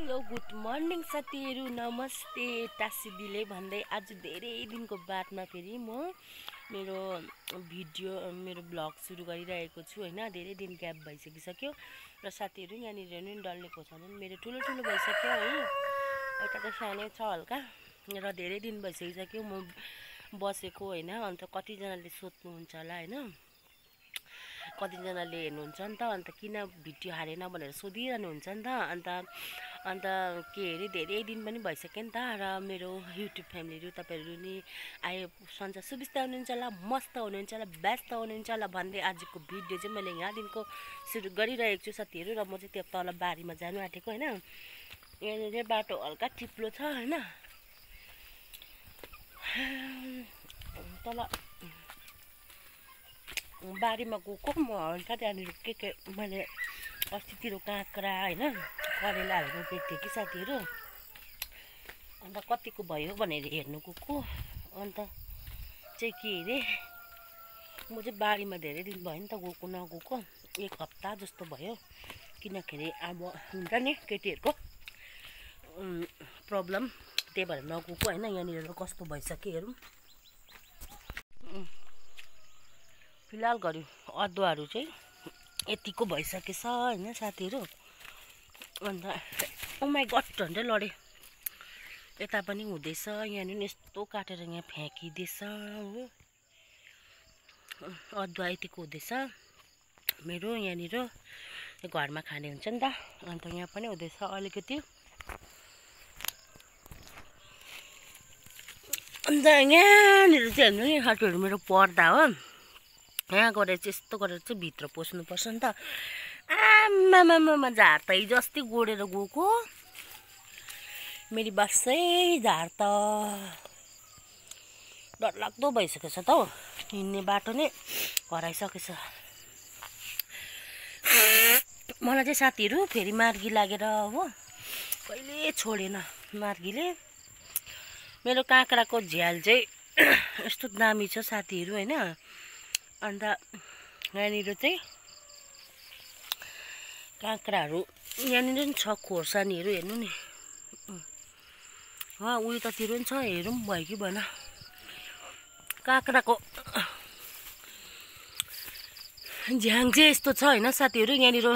Hello good morning साथीहरू, नमस्ते। टासी दिले भन्दै आज धेरै दिनको बादमा फेरि म मेरो ब्लग सुरु गरिरहेको छु हैन। धेरै दिन ग्याप भइसकिसक्यो र साथीहरू यहाँनिर नि डल्ले खोर्सानी मेरो ठुलो भइसक्यो है। एउटा त सानै छ हल्का र धेरै दिन भइसकिसक्यो म बसेको हैन। अन्त कतिजनाले सोध्नुहुन्छ होला हैन, कतिजनाले हेर्नुहुन्छ नि त, अन्त किन भिडियो हालेन भनेर सोधिरहनुहुन्छ नि त। अन्त के अरे धेरै दिन पनि भइसक्यो नि त। र मेरो युट्युब फ्यामिलीहरू तपाईँहरू नि आयो सन्चै सुबिस्ता हुनुहुन्छ होला, मस्त हुनुहुन्छ होला, व्यस्त हुनुहुन्छ होला भन्दै आजको भिडियो चाहिँ मैले यहाँदेखिको सुरु गरिरहेको छु साथीहरू। र म चाहिँ त्यो तल बारीमा जानु आँटेको हैन। यहाँनिर बाटो हल्का चिप्लो छ हैन। तल बारीमा गएको म हल्का त्यहाँनिर के मैले अस्तितिर काँक्रा हैन करेलाहरू रोपेको थिएँ कि साथीहरू। अन्त कतिको भयो भनेर हेर्नु गएको। अन्त चाहिँ के अरे म चाहिँ बारीमा धेरै दिन भयो नि त नगएको, 1 हप्ता जस्तो भयो। किनखेरि अब हुन्छ नि केटीहरूको प्रब्लम, त्यही भएर नगएको हैन। यहाँनिर कस्तो भइसक्यो हेरौँ। फिलहाल घरि अदुवाहरू चाहिँ यतिको भइसकेछ हैन साथीहरू। अन्त ओ माई गड झन्डै लडे। यता पनि हुँदैछ, यहाँनिर यस्तो काटेर यहाँ फ्याँकिदिएछ हो। अदुवा यतिको हुँदैछ मेरो यहाँनिर, घरमा खाने हुन्छ नि त। अन्त यहाँ पनि हुँदैछ अलिकति। अन्त यहाँनिर चाहिँ हेर्नु नि साथीहरू मेरो पर्दा हो। यहाँ गरेर चाहिँ यस्तो गरेर चाहिँ भित्र पस्नुपर्छ नि त। आमामामा झार्दै जस्तै गोडेर गएको मेरी बस्सै झार त डरलाग्दो भइसकेछ त हौ। हिँड्ने बाटो नै हराइसकेछ। मलाई चाहिँ साथीहरू फेरि मार्गी लागेर हो कहिले छोडेन मार्गीले। मेरो काँक्राको झ्याल चाहिँ यस्तो दामी छ साथीहरू हैन। अन्त यहाँनिर चाहिँ काँक्राहरू यहाँनिर पनि छ, खोर्सानीहरू हेर्नु नि। उयोतिर पनि छ, हेरौँ भयो कि भएन। काँक्राको झ्याङ चाहिँ यस्तो छ हैन साथीहरू। यहाँनिर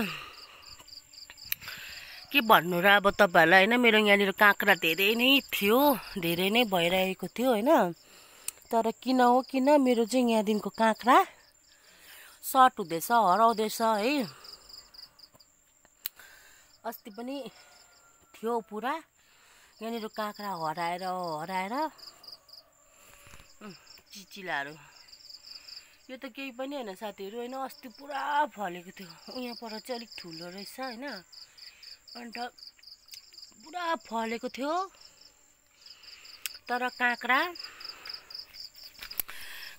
के भन्नु र अब तपाईँहरूलाई हैन। मेरो यहाँनिर काँक्रा धेरै नै थियो, धेरै नै भइरहेको थियो हैन। तर किन हो किन मेरो चाहिँ यहाँदेखिको काँक्रा सर्ट हुँदैछ, हराउँदैछ है। अस्ति पनि थियो पुरा यहाँनिर काँक्रा हराएर चिचिलाहरू। यो त केही पनि हैन साथीहरू हैन। अस्ति पुरा फलेको थियो, यहाँ पर चाहिँ अलिक ठुलो रहेछ हैन। अन्त पुरा फलेको थियो तर काँक्रा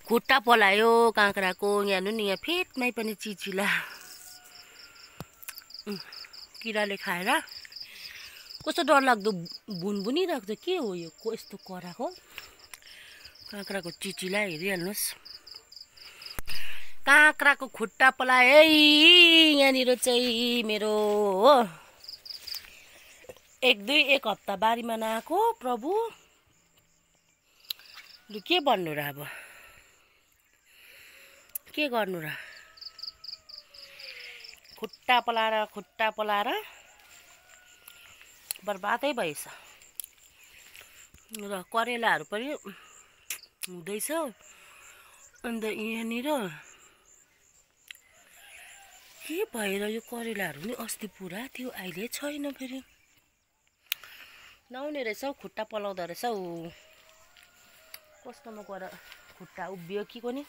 खुट्टा पलायो काँक्राको। यहाँ नि यहाँ फेदमै पनि चिचिला किराले खाएर कस्तो डरलाग्दो बुनिरहेको छ। के हो यो यस्तो कराको काँक्राको चिचिला, हेरिहाल्नुहोस्। काँक्राको खुट्टा पलायो है यहाँनिर चाहिँ मेरो हो। 1 हप्ता बारीमा नआएको प्रभु, लु के भन्नु र, अब के गर्नु र। खुट्टा पलाएर बर्बादै भएछ। र करेलाहरू पनि हुँदैछ। अन्त यहाँनिर के भएर यो करेलाहरू नि अस्ति पुरा थियो, अहिले छैन फेरि। नहुने रहेछ हौ, खुट्टा पलाउँदो रहेछ हौ। कस्तोमा गएर खुट्टा उभियो कि कोनी,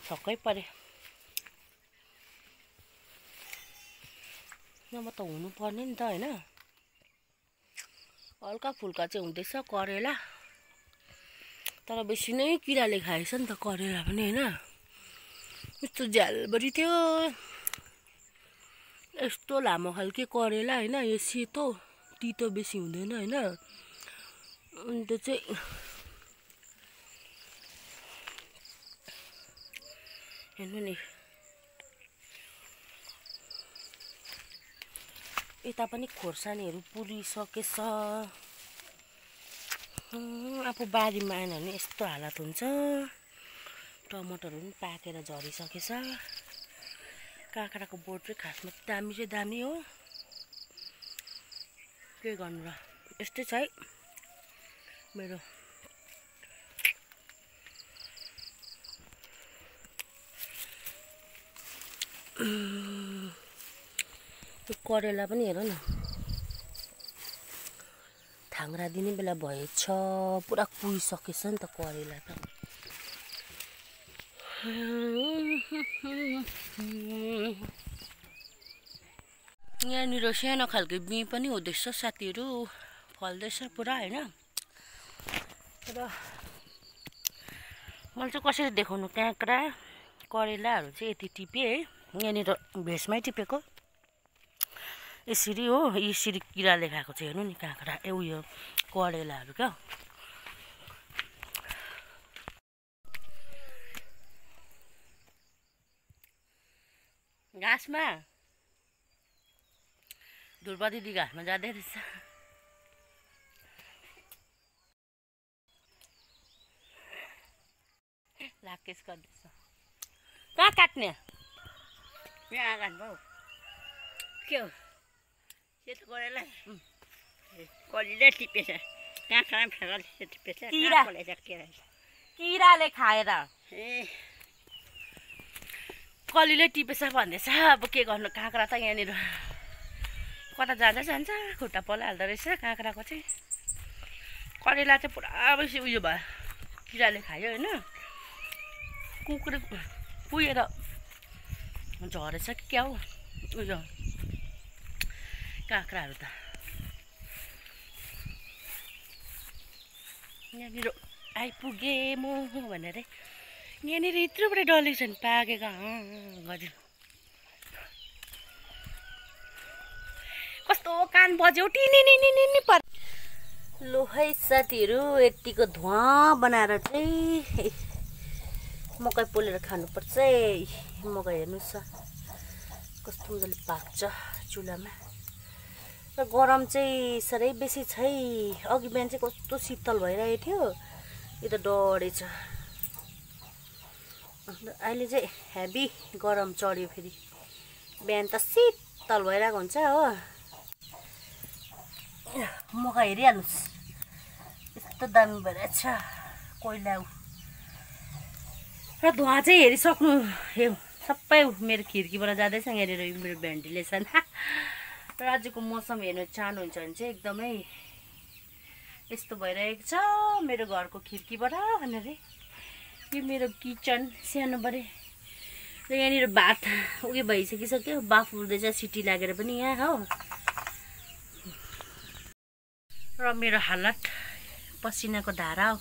छक्कै परे। नभए त हुनु पर्ने नि त हैन। हल्का फुल्का चाहिँ हुँदैछ करेला, तर बेसी नै किराले खाएछ नि त करेला पनि हैन। यस्तो झ्यालबरी थियो, यस्तो लामो खालके करेला हैन। यो सेतो तितो बेसी हुँदैन हैन। अन्त चाहिँ हेर्नु नि यता पनि खोर्सानीहरू पुरिसकेछ। आफू बारीमा आएन भने यस्तो हालत हुन्छ। टमाटरहरू पनि पाकेर झरिसकेछ। काँक्राको बोट चाहिँ खासमा दामी चाहिँ दामी हो। के गर्नु र, यस्तै छ है मेरो। त्यो करेला पनि हेर न, थाङ्रा दिने बेला भएछ, पुरा कुहिसकेछ नि त करेला त। यहाँनिर सानो खालको बिँ पनि हुँदैछ साथीहरू, फल्दैछ पुरा होइन। र मैले चाहिँ कसरी देखाउनु, काँक्रा करेलाहरू चाहिँ यति टिपेँ है। यहाँनिर भेषमै टिपेको यसरी हो। यसरी किराले खाएको चाहिँ हेर्नु नि, काँक्रा उयो करेलाहरू क्या। घाँसमा ध्रुव दिदी घाँसमा जाँदै रहेछ। लाकेस गर्दैछ। कहाँ काट्ने? यहाँ काट्नु के हो? सेतो करेला कलिले टिपेछ, काँक्रा पनि फेर टिपेछ। किराले खाएर ए कलिले टिपेछ भन्दैछ। अब के गर्नु, काँक्रा त यहाँनिर कता जाँदै जान्छ, खुट्टा पलाइहाल्दो रहेछ काँक्राको चाहिँ। करेला चाहिँ पुरा बेसी उयो भयो, किराले खायो होइन। कुहिएर झरेछ कि क्या हो उयो काँक्राहरू त। यहाँनिर आइपुगेँ म भनेर यहाँनिर यत्रोबाट डल्लै छन् पाकेका गऱ्यो। कस्तो कान बज्यो टिनी पर। लो है साथीहरू, यतिको धुवा बनाएर चाहिँ मकै पोलेर खानुपर्छ है। मकै हेर्नुहोस् कस्तो मजाले पाक्छ चुलामा। र गरम चाहिँ साह्रै बेसी छ है। अघि बिहान चाहिँ कस्तो शीतल भइरहेको थियो, यो त डढेछ। अहिले चाहिँ हेभी गरम चढ्यो फेरि। बिहान त शीतल भइरहेको हुन्छ हो। मकै हेरिहाल्नुहोस् यस्तो दामी भइरहेछ कोइला। र धुवा चाहिँ हेरिसक्नु, सबै मेरो खिड्कीबाट जाँदैछ। यहाँनिर मेरो भेन्टिलेसन। र आजको मौसम हेर्नु चाहनुहुन्छ भने चाहिँ एकदमै यस्तो भइरहेको छ मेरो घरको खिड्कीबाट भनेर। यो मेरो किचन सानोबडे। र यहाँनिर भात उयो भइसकिसक्यो, बाफ उठ्दैछ सिटी लागेर पनि यहाँ हो। र मेरो हालत पसिनाको धारा हो,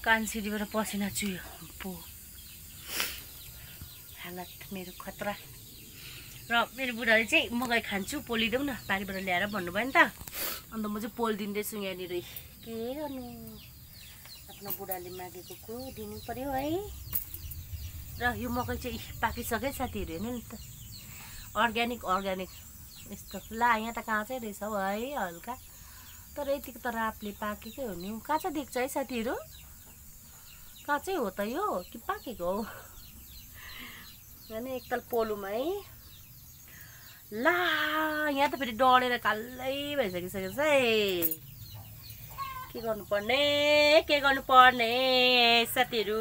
कानसिरीबाट पसिना चुयो पो। हालत मेरो खतरा। र मेरो बुढाले चाहिँ मकै खान्छु पोलिदेऊ न बारीबाट ल्याएर भन्नुभयो नि त। अन्त म चाहिँ पोलिदिँदैछु यहाँनिर। के गर्नु, आफ्नो बुढाले मागेको को दिनु पर्यो है। र यो मकै चाहिँ पाकिसक्यो साथीहरू, हेर्नु नि त अर्ग्यानिक यस्तो। ला यहाँ त काँचै रहेछ हौ है हल्का, तर यतिको त रापले पाकेकै हो नि। काँचै देख्छ है साथीहरू, काँचै हो त यो कि पाकेको हो। अनि एकताल पोलुमा है। ला यहाँ त फेरि डढेर कालै भइसकिसकेछ है। के गर्नुपर्ने साथीहरू।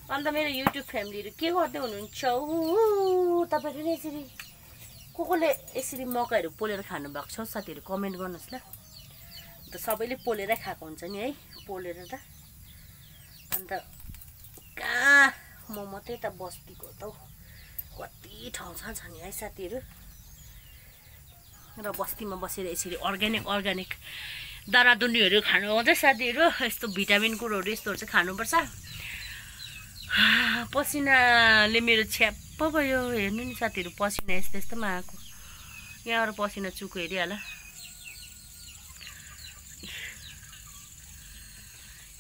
अन्त मेरो युट्युब फ्यामिलीहरू के गर्दै हुनुहुन्छ तपाईँहरू नि? यसरी कसले यसरी मकैहरू पोलेर खानुभएको छ साथीहरू कमेन्ट गर्नुहोस् ल। अन्त सबैले पोलेरै खाएको हुन्छ नि है, पोलेर त। अन्त कहाँ म मात्रै त बस्तीको त कति ठाउँ छ नि है साथीहरू। र बस्तीमा बसेर यसरी अर्ग्यानिक दानादुनीहरू खानु आउँछ साथीहरू। यस्तो भिटामिन कुरोहरू यस्तोहरू चाहिँ खानुपर्छ। पसिनाले मेरो छ्याप्प भयो, हेर्नु नि साथीहरू। पसिना यस्तोमा आएको, यहाँबाट पसिना चुको हेरिहाल।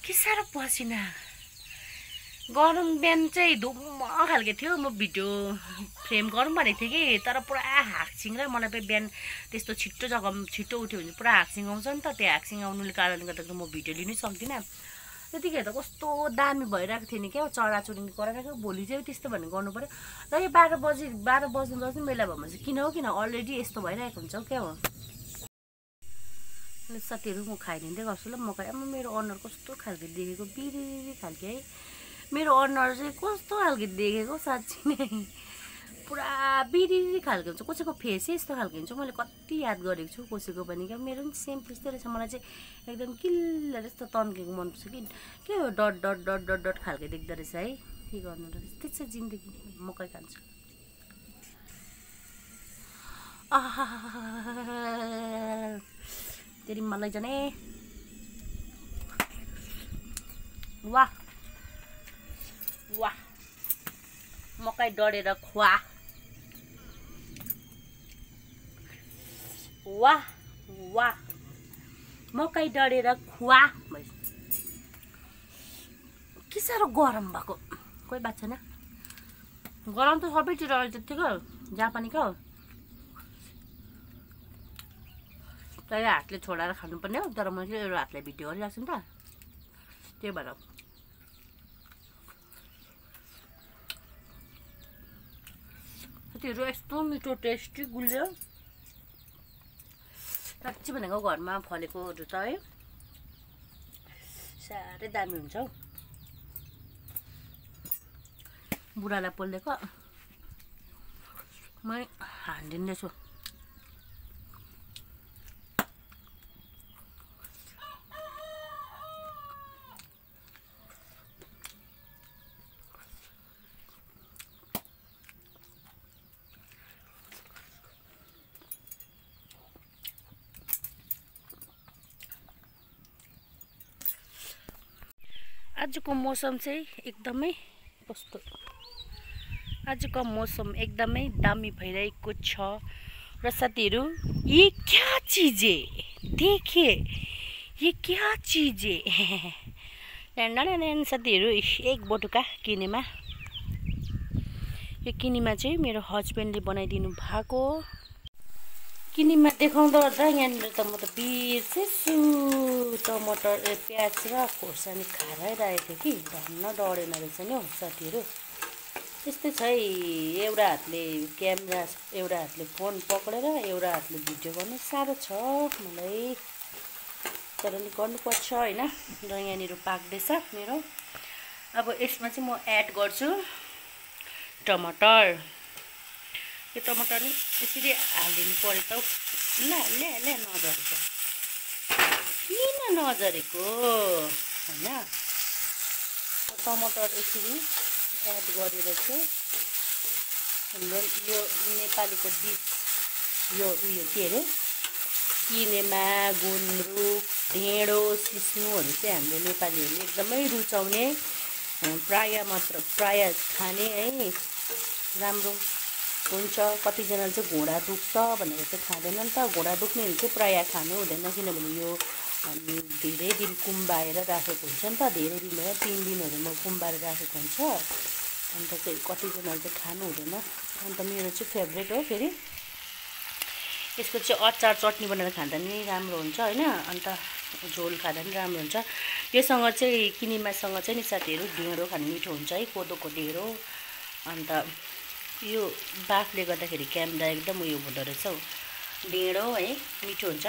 के साह्रो पसिना। गरौँ बिहान चाहिँ धुम्म खालको थियो। म भिडियो फ्रेम गरौँ भनेको थिएँ कि तर पुरा हाँक्सिङ र मलाई पनि बिहान त्यस्तो छिट्टो जग्गामा छिट्टो उठ्यो भने पुरा हाँक्सिङ आउँछ नि त। त्यो हाँक्सिङ आउनुले कारणले गर्दा म भिडियो लिनै सक्दिनँ। त्यतिखेर त कस्तो दामी भइरहेको थियो नि क्या चराचुरुङ्गी कराइरहेको। भोलि चाहिँ त्यस्तो भने गर्नु पऱ्यो र यो 12 बज्नु बेला भएमा चाहिँ किन हो किन अलरेडी यस्तो भइरहेको हुन्छ क्या हो। साथीहरू म खाइदिँदै गर्छु ल मकै। अब मेरो अनुहार कस्तो खालको देखेको बिरिरी खालको है। मेरो अनुहार चाहिँ कस्तो खालको देखेको साँच्ची नै पुरा बिरिरी खालको हुन्छ। कसैको फेसै यस्तो खालको हुन्छ। मैले कति याद गरेको छु कसैको पनि क्या। मेरो पनि सेम त्यस्तै रहेछ। मलाई चाहिँ एकदम किल्ला जस्तो तन्केको मनपर्छ कि के हो dot dot dot dot dot खालको देख्दो रहेछ है। के गर्नु र त्यस्तै छ जिन्दगी। मकै खान्छु। तेरी मलाई जाने वाह वाह मकै डढेर खुवा वाह वाह मकै डढेर खुवा। के साह्रो गरम भएको कोही बात छैन। गरम त सबैतिर अहिले त्यतिको जापानीको तर हातले छोडाएर खानुपर्ने हो। तर मैले एउटा हातले भिडियो गरिरहेको छु नि त त्यही भएर साथीहरू यस्तो मिठो टेस्टी गुलियो साँच्ची भनेको घरमा फलेकोहरू त है साह्रै दामी हुन्छ हौ। बुढालाई पोलेको म हानिदिँदैछु। आजको मौसम चाहिँ एकदमै कस्तो आजको मौसम एकदमै दामी भइरहेको छ र साथीहरू ये क्या चीज है देखिए ये क्या चीज है। साथीहरू एक बटुका किनेमा। यो किनेमा चाहिँ मेरो हस्बेन्डले बनाइदिनु भएको। किनेमा देखाउँदा ओर्दा यहाँनिर त म त बिर्सेछु। टमाटर प्याज र खोर्सानी खाइरहेको थिएँ कि धन्न डढेन रहेछ नि हौ साथीहरू। त्यस्तै छ है एउटा हातले क्यामेरा एउटा हातले फोन पक्रेर एउटा हातले भिडियो गर्नु साह्रो छ मलाई। तर नि गर्नुपर्छ होइन। र यहाँनिर पाक्दैछ मेरो। अब यसमा चाहिँ म एड गर्छु टमाटर। यो टमाटर नि यसरी हालिदिनु पर्यो त ल ले ले नझरेको किन नझरेको होइन। टमाटर यसरी एड गरेर चाहिँ यो नेपालीको डिस यो उयो के अरे किनेमा गुन्द्रुक ढेँडो सिस्नुहरू चाहिँ हाम्रो नेपालीहरूले एकदमै रुचाउने प्राय खाने है राम्रो हुन्छ। कतिजनाले चाहिँ घोडा दुख्छ भनेर चाहिँ खाँदैन नि त। घोडा दुख्ने भने चाहिँ प्राय खानु हुँदैन किनभने यो धेरै दिन कुम्बाएर राखेको हुन्छ नि त। धेरै दिन भयो 3 दिनहरूमा कुम्बाएर राखेको हुन्छ। अन्त चाहिँ कतिजनाले चाहिँ खानु हुँदैन। अन्त मेरो चाहिँ फेभरेट हो। फेरि यसको चाहिँ अचार चटनी बनाएर खाँदा नि राम्रो हुन्छ होइन। अन्त झोल खाँदा पनि राम्रो हुन्छ। योसँग चाहिँ किनेमासँग चाहिँ नि साथीहरू ढेँडो खानु मिठो हुन्छ है कोदोको ढेँडो। अन्त यो बाफले गर्दाखेरि क्यामेरा एकदम उयो हुँदो रहेछ हौ ढेँडो है मिठो हुन्छ।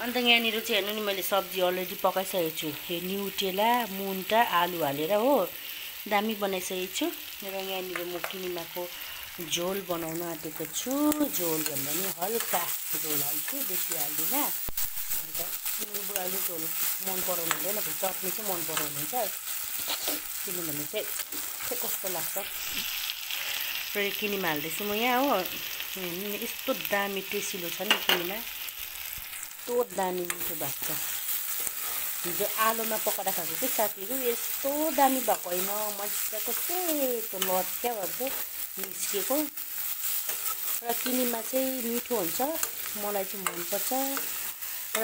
अन्त यहाँनिर चाहिँ हेर्नु नि मैले सब्जी अलरेडी पकाइसकेको छु। यो न्युटेला मुन्टा आलु हालेर हो दामी बनाइसकेको छु। र यहाँनिर म किनेमाको झोल बनाउन आँटेको छु। झोल भन्दा नि हल्का झोल हाल्छु बेसी हाल्दिनँ। अन्त मेरो बुढाले झोल मन पराउनु हुँदैन चटनी चाहिँ मन पराउनुहुन्छ किनभने चाहिँ कस्तो लाग्छ। र यो किनेमा हाल्दैछु म यहाँ हो। यस्तो दामी टेसिलो छ नि किनेमा यस्तो दामी मिठो भएको छ। हिजो आलुमा पकाएर खाएको चाहिँ साथीहरू यस्तो दामी भएको होइन मजाको सेतो लट्क्या भएको निस्किएको। र किनेमा चाहिँ मिठो हुन्छ मलाई चाहिँ मनपर्छ।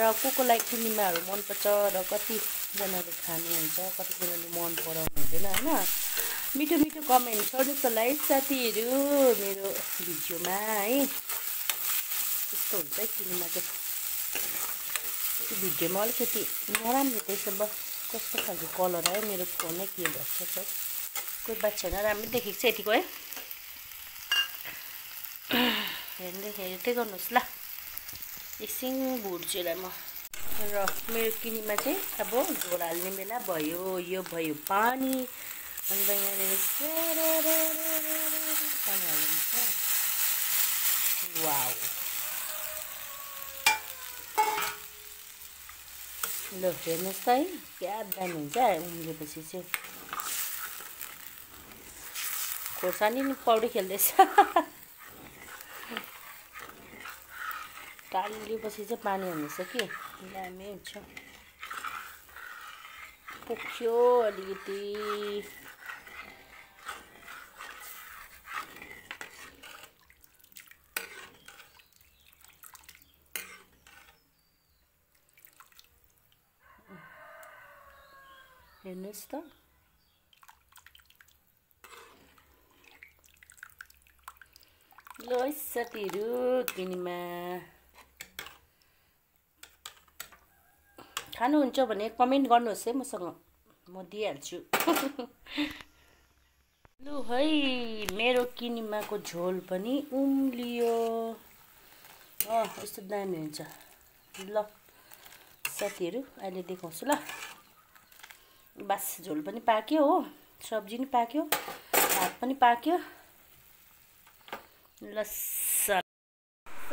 र कोलाई किनेमाहरू मनपर्छ र कति कतिजनाले खानुहुन्छ, कतिजनाले मन पराउनु हुँदैन होइन। मिठो मिठो कमेन्ट गर्नुहोस् होला है साथीहरू मेरो भिडियोमा है। यस्तो हुन्छ है किनेमा चाहिँ, त्यो भिडियोमा अलिकति नराम्रो रहेछ। कस्तो खालको कलर आयो, मेरो फोनै के भन्छ त, कोही बात छैन, राम्रो देखेको छ यतिको है। हेर्दै गर्नुहोस् ल, एकछिन भुट्छु म। र मेरो किनेमा चाहिँ अब झोल हाल्ने बेला भयो। यो भयो पानी, अन्त यहाँनिर पानी हाल्नुहुन्छ। वाउ, ल हेर्नुहोस् त है, क्या दामी हुन्छ उम्लेपछि चाहिँ। खोर्सानी नि पौडी खेल्दैछ। टालिएपछि चाहिँ पानी हाल्नुहोस् कि दामी हुन्छ। पुग्यो अलिकति, हेर्नुहोस् त। ल साथीहरू किनेमा खानुहुन्छ भने कमेन्ट गर्नुहोस् है मसँग, म दिइहाल्छु। ल है, मेरो किनेमाको झोल पनि उम्लियो। यस्तो दामी हुन्छ। ल साथीहरू अहिले देखाउँछु ल। बस झोल पनि पाक्यो हो, सब्जी पनि पाक्यो, भात पनि पाक्यो। ल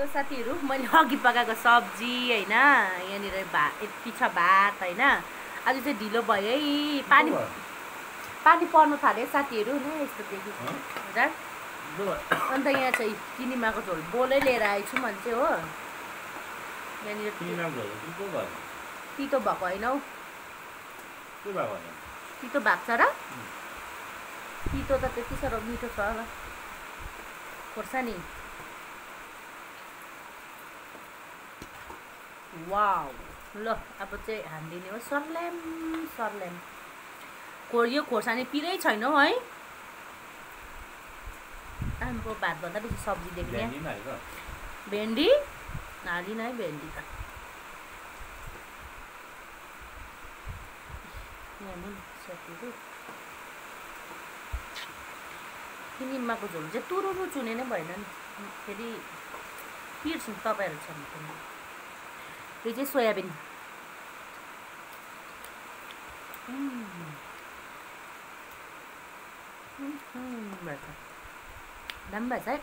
साथीहरू, मैले अघि पकाएको सब्जी होइन, यहाँनिर यति छ भात होइन। आज चाहिँ ढिलो भयो है, पानी पर्नु थाल्यो साथीहरू न, यस्तो देखिन्छ। अन्त यहाँ चाहिँ किनेमाको झोल बोलै लिएर आएछु मैले चाहिँ हो। यहाँनिर तितो भएको होइन हौ, तितो भएको छ र? तितो त त्यति साह्रो मिठो छ होला खोर्सानी। वाउ, ल अब चाहिँ हालिदिने हो सर्ल्याम सर्ल्याम। यो खोर्सानी पिरै छैन हौ है। आमको भातभन्दा बेसी सब्जी देख्ने। भेन्डी हालिन है, भेन्डी त साथीहरू। किनेमाको झोल चाहिँ तुरुरु चुने नै भएन नि, फेरि पिर्छु तपाईँहरू छ भने। यो चाहिँ सोयाबिन। दामी भएछ है।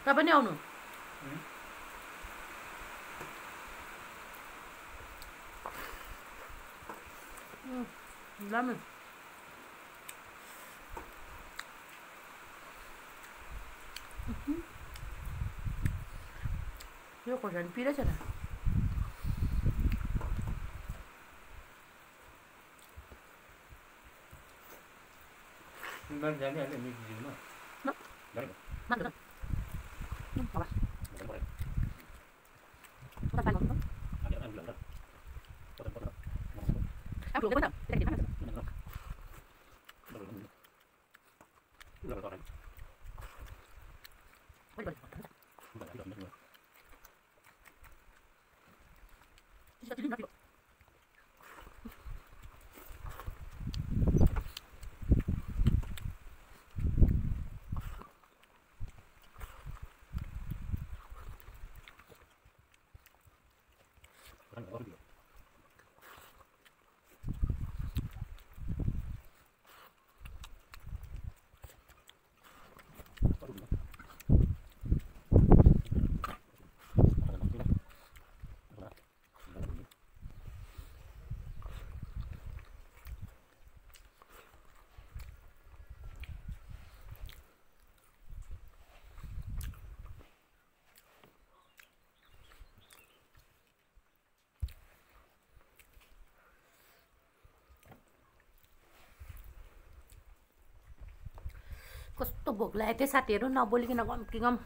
तपाईँ पनि आउनु। दामी। यो खोर्सानी पिरै छैन। भोक लागेको थियो साथीहरू नबोलिकन गम कि गम